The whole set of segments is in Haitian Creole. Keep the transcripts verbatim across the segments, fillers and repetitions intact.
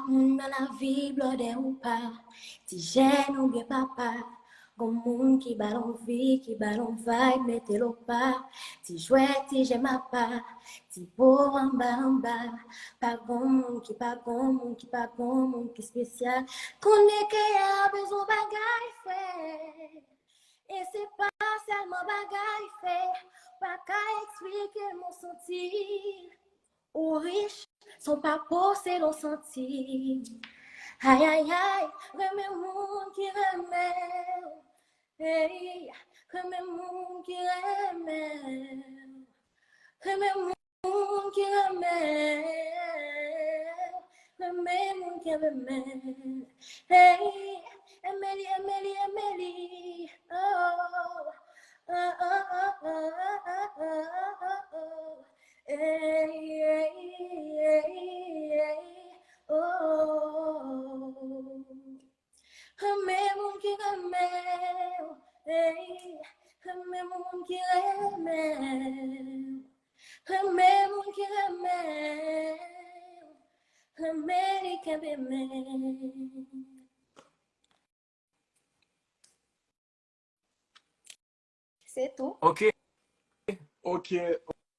moun nan lavi, blòdè ou pa, ti jèn oubyen papa. Gon moun ki ba l anvi, ki ba l on vibe, mete l o pa. Ti jwèt, ti jèm apa, ti po anba anba. Pa gon moun ki pa gon moun ki pa gon moun ki espesyal. Konnen ke a bezwen bagay fè. E se pa sèlman bagay fè, pa ka eksplike mon santi. Ou rich, san pa posede w santi. Ay, ay, ay, renmen moun ki renmen w. Hey, renmen moun ki renmen w. Renmen moun ki renmen w. Renmen moun ki renmen w. Hey, Emily, Emily, Emily. Oh, oh, oh. Ey, ey, ey, ey, oh. Renmen moun ki renmen w, ey, renmen moun ki renmen w, renmen moun ki renmen w, renmen li kenbe men. Se tou. Ok. Ok,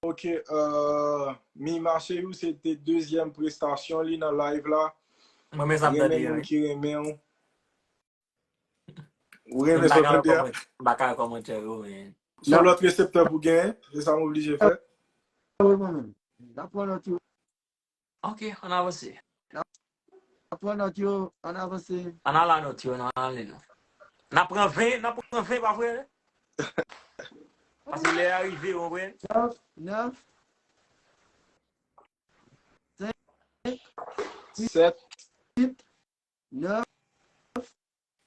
ok. Euh, Mima Cheyou, se te dezyèm prestasyon li nan live la. Mwen menm sa m tande. Renmen moun ki renmen w. Ou renmen sa w tande a? M pa ka wè kòmantè yo, men. Se yon lòt reseptè pou genyen, se sa m oblije fè. Wi, mwen menm. N ap pran nòt yo. Ok, ann avanse. N ap pran nòt yo, ann avanse. Ann al a nòt yo, ann ale non. N ap pran ven, n ap pran ven, pa vre? Paske lè a rive, w konprann? Nèf, nèf, senk, sèt, uit, nèf,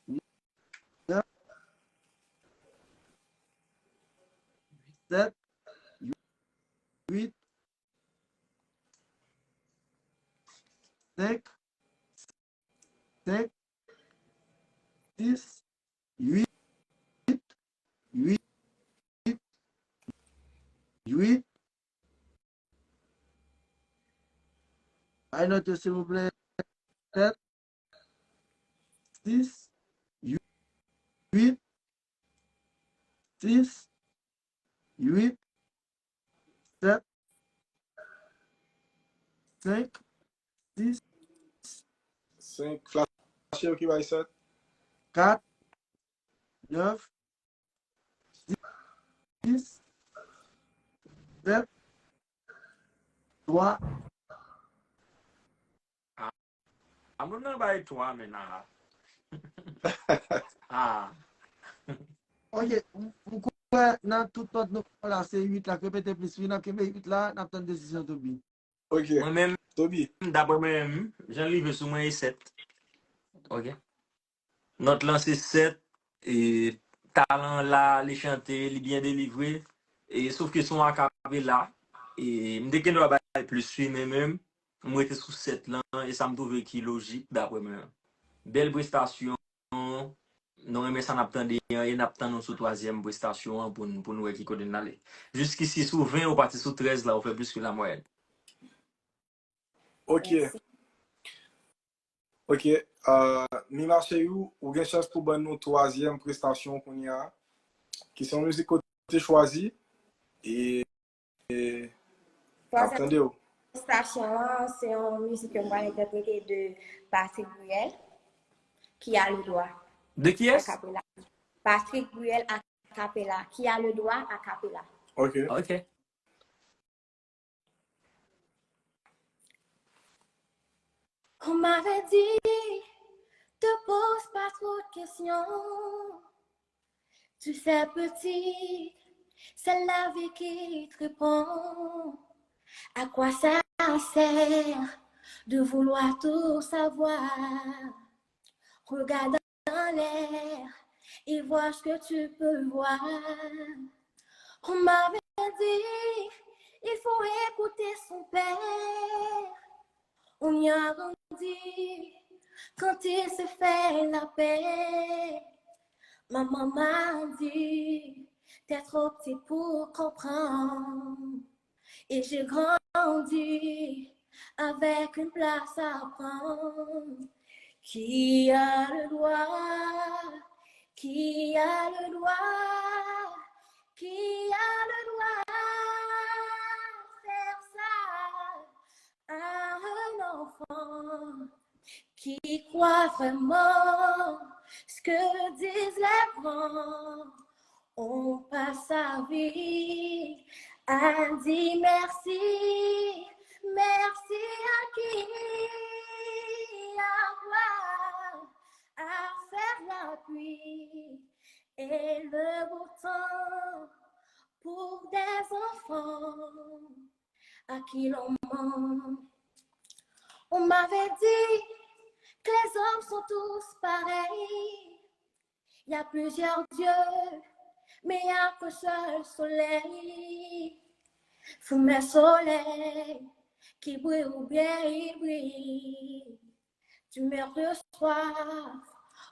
nèf, sèt, uit, senk, senk, sis, uit, uit, uit. Ay nòt yo, silvouplè. Sèt, sis, uit, sis, uit, sèt, senk, sis, senk, flash yo ki bay sèt, kat, nèf, sis, sèt, twa. A moun nan bay twa men a. Ah. Ok, m, m kwè nan tout nòt nou pran la, se uit la, k repete plis, wi, n ap kenbe uit la, n ap tann desizyon Toby. Ok. Mwen menm, Toby. Daprè mwen menm, jan l rive sou mwen, e sèt. Ok. Nòt lan se sèt, e talan la, li chante, li byen delivre, e sof ke se yon akapela, e m te gen dwa bay plis wi, men menm, m rete sou sèt lan, e sa m twouve ki lojik, daprè mwen. Bèl prestasyon, nou renmen sa n ap tande an, e n ap tann nou sou twazyèm prestasyon an pou n, pou n wè ki kote n ale. Jiskisi sou ven, ou pati sou trèz la, ou fè plis ke lamwayèn. Ok. Mèsi. Ok, euh, Mima Cheyou, ou gen chans pou ban nou twazyèm prestasyon kounye a, ki se yon mizik ke w te chwazi, e, e n ap tande w. Twazyèm prestasyon an, se yon mizik ke m pral entèprete de Patrick Bruel, Qui a le droit. De kiyès? Akapela. Patrick Bruel, akapela. Qui a le droit, akapela. Ok. Ok. On m'avait dit, te pose pas trop de questions. Tu sais, petit, c'est la vie qui te répond. À quoi ça sert de vouloir tout savoir? Regarde en l'air et vois ce que tu peux voir. On m'avait dit, il faut écouter son père. On y a grandi quand il se fait la paix. Maman m'a dit, t'es trop petit pour comprendre. Et j'ai grandi avec une place à prendre. Qui a le droit, qui a le droit, qui a le droit faire ça à un enfant qui croit vraiment ce que disent les grands. On passe sa vie à dire merci, merci à qui, à quoi, à faire la pluie et le beau temps pour des enfants à qui l'on ment. On m'avait dit que les hommes sont tous pareils. Il y a plusieurs dieux, mais il y a qu'un seul soleil. Fou men solèy ki bri oubyen i bri. Tu meurs de soif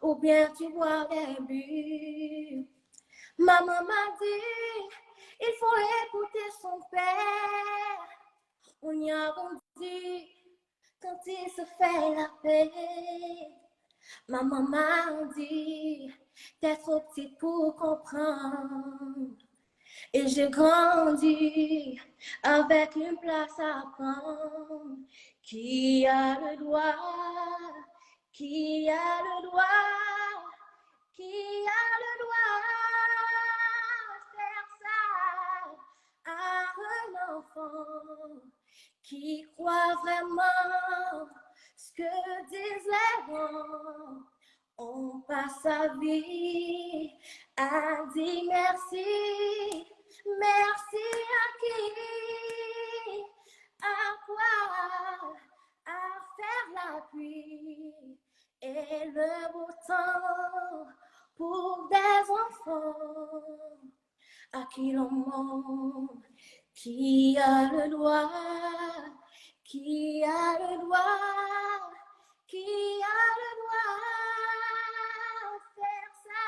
oubyen tu bois des bulles. Maman m'a dit, il faut écouter son père. On y a grandi quand il se fait la paix. Maman m'a dit, t'es trop petite pour comprendre. Et j'ai grandi avec une place à prendre. Qui a le droit, qui a le droit, qui a le droit faire ça à un enfant qui croit vraiment ce que disent les grands. On passe sa vie à dire merci, merci à qui, à quoi, à faire la pluie et le beau temps pour des enfants à qui l'on ment, qui a le droit, qui a le droit, qui a le droit faire ça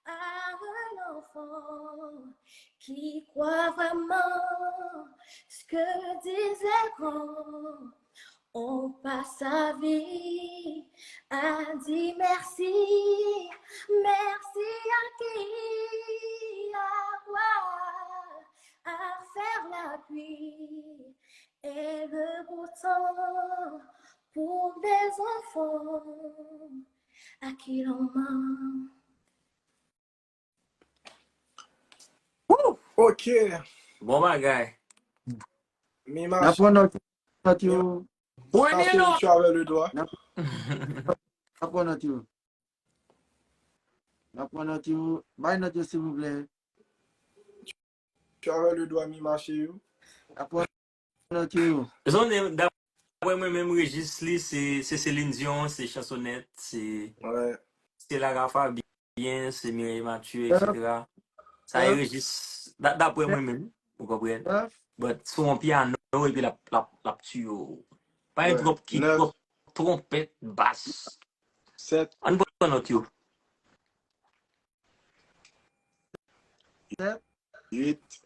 à un enfant qui croit vraiment ce que disent les grands. On passe sa vie à dire merci, merci à qui, à quoi, à faire la pluie et le beau temps pour des enfants à qui l'on ment. Ok. Bon bagay. Mimache. N ap pran nòt yo. Premye nòt. Tu avais le droit. N ap pran nòt yo. N ap pran nòt yo. Bay nòt yo silvouplè. Tu avais le droit, Mimache yo. N ap pran nòt yo. Zònè, daprè mwen menm rejis li, se se Celine Dion, se chansonèt, se se Lara Fabian, se Mireille Mathieu, etsetera. Sa e rejis, daprè mwen menm, ou konprann? But sou yon pyano epi l ap l ap l ap tiye w. Pa gen twòp kik, twòp twonpèt, bas. Ann pran nòt yo. Sèt, uit,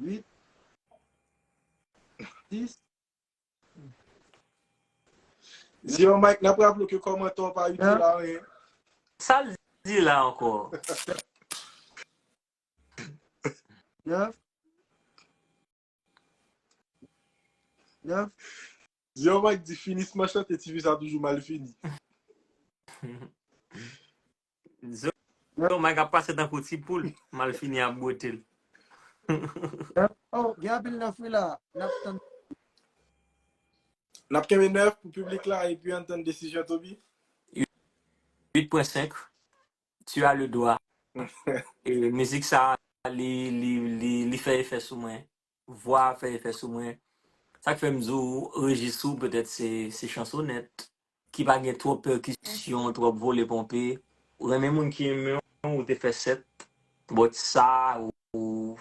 uit, sis. Zye Mike, n ap raple w ke kòmantè w pa itil a anyen. Sa l di la ankò? Nèf. Nèf. Zye Mike di finisman chante tifi sa toujou mal fini. Zye Mike ap pase tankou ti poul, mal fini ap bwote l. Oh, gen anpil nèf wi la. N ap tann. N ap kenbe nèf pou piblik la epi ann tann desizyon Toby. Uit pwen senk. Tu as le droit. E mizik sa li li li li fè efè sou mwen. Vwa a fè efè sou mwen. Sa k fè m di w rejis ou petèt se se chansonèt ki pa gen twòp pèkisyon, twòp vole ponpe. Ou renmen moun ki renmen w, ou te fè sèt. But sa ou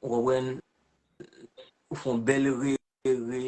ou konprann, ou fè yon bèl re re re